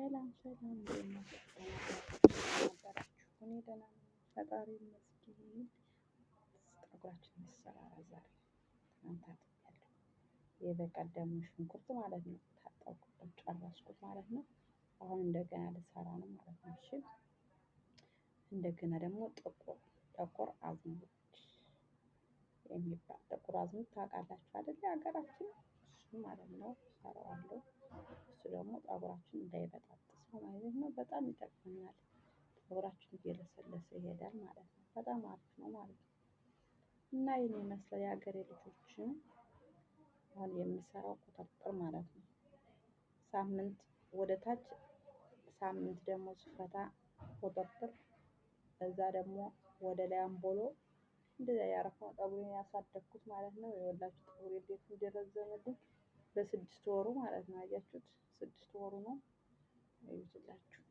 ሰላም ሰላም እንዴት ናችሁ? እኔ ደህና ነኝ፣ ፈጣሪ ይመስገን። ፀጉራችን እንሰራራ ዛሬ። ትናንት ታጥቤያለሁ። የበቀደሙ ሽንኩርት ማለት ነው ታጠብኩበት፣ ጨረስኩት ማለት ነው። አሁን እንደገና ልሰራ ነው ማለት ነው። እሺ እንደገና ደግሞ ጥቁር አዝሙድ የሚባል ጥቁር አዝሙድ ታውቃላችሁ አይደል? ሀገራችን እሱ ማለት ነው እሰራዋለሁ። እሱ ደግሞ ፀጉራችን እንዳይበጣጥስ ማለት ነው። በጣም ይጠቅመናል። ፀጉራችን እየለሰለሰ ይሄዳል ማለት ነው። በጣም አሪፍ ነው ማለት ነው። እና ይህን ይመስላል የሀገሬ ልጆችን አሁን የምሰራው ቁጥርጥር ማለት ነው። ሳምንት ወደ ታች፣ ሳምንት ደግሞ ስፈታ ቁጥርጥር፣ እዛ ደግሞ ወደ ላይ አምቦሎ፣ እንደዚያ ያረፈው ፀጉሬን ያሳደግኩት ማለት ነው። የወላችሁ ፀጉሬ እንዴት እንደረዘመልኝ በ6 ወሩ ማለት ነው። አያችሁት? 6 ወሩ ነው። እዩትላችሁ፣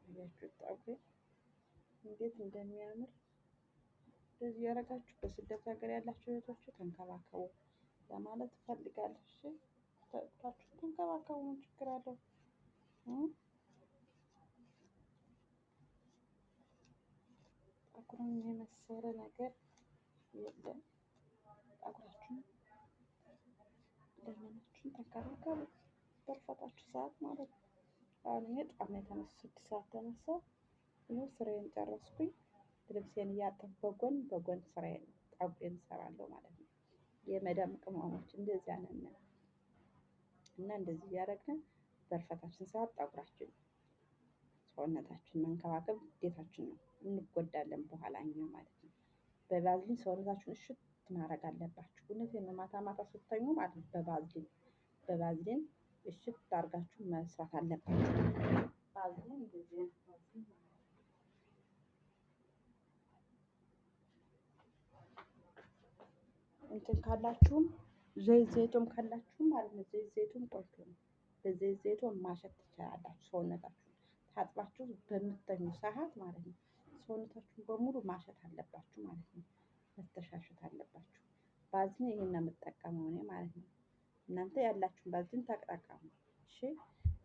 አያችሁት ፀጉሬ እንዴት እንደሚያምር። እንደዚህ ያደረጋችሁ በስደት ሀገር ያላችሁ እህቶች ተንከባከቡ ለማለት እፈልጋለሁ። እሺ ፀጉራችሁ ተንከባከቡ፣ ምን ችግር አለው? ፀጉርን የመሰለ ነገር የለም። ፀጉራችሁን ለምናችሁን ተንከባከቡ በርፈታችሁ ሰዓት ማለት ነው። አሁን እኔ ጠዋት ነው የተነሳሁ፣ 6 ሰዓት ተነሳሁ። ይኸው ስራዬን ጨረስኩኝ። ልብሴን እያጠብኩ በጎን በጎን ስራዬን ፀጉሬን እሰራለሁ ማለት ነው። የመዳም ቅመሞች እንደዚያ ነን እና እንደዚህ እያደረግን በርፈታችን ሰዓት ፀጉራችን ሰውነታችን መንከባከብ ግዴታችን ነው። እንጎዳለን በኋላ እኛ ማለት ነው። በቫዝሊን ሰውነታችሁን እሽት ማድረግ አለባችሁ። እውነቴን ነው። ማታ ማታ ስተኙ ማለት ነው በቫዝሊን እሽት አድርጋችሁ መስራት አለባችሁ። ቫዝሊን እንደዚህ ቫዝሊን እንትን ካላችሁም ዘይት ዘይቱም ካላችሁም ማለት ነው። ዘይት ዘይቱም ቆንጆ ነው። በዘይት ዘይቱም ማሸት ትችላላችሁ። ሰውነታችሁን ታጥባችሁ በምትተኙ ሰዓት ማለት ነው። ሰውነታችሁን በሙሉ ማሸት አለባችሁ ማለት ነው። መተሻሸት አለባችሁ። ባዝሊን ይሄን ነው የምጠቀመው እኔ ማለት ነው። እናንተ ያላችሁን ባዝሊን ተጠቀሙ። እሺ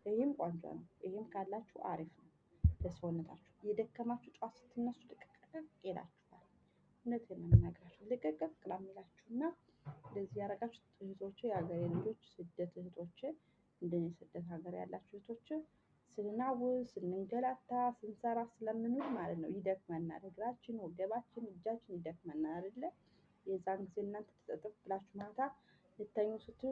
ይሄም ቆንጆ ነው። ይሄም ካላችሁ አሪፍ ነው ለሰውነታችሁ። የደከማችሁ ጠዋት ስትነሱ ልቅቅቅ ይላችኋል። እውነቴን ነው የምነግራችሁ። ልቅቅቅ ነው የሚላችሁና እንደዚህ ያደረጋችሁ እህቶቼ፣ የሀገሬ ልጆች፣ ስደት እህቶቼ፣ እንደኔ ስደት ሀገር ያላችሁ እህቶቼ ስንናውዝ ስንንገላታ ስንሰራ ስለምንውል ማለት ነው ይደክመናል። እግራችን፣ ወገባችን፣ እጃችን ይደክመናል አይደለ? የዛን ጊዜ እናንተ ተጠጥብ ብላችሁ ማታ ልተኙ ስትሉ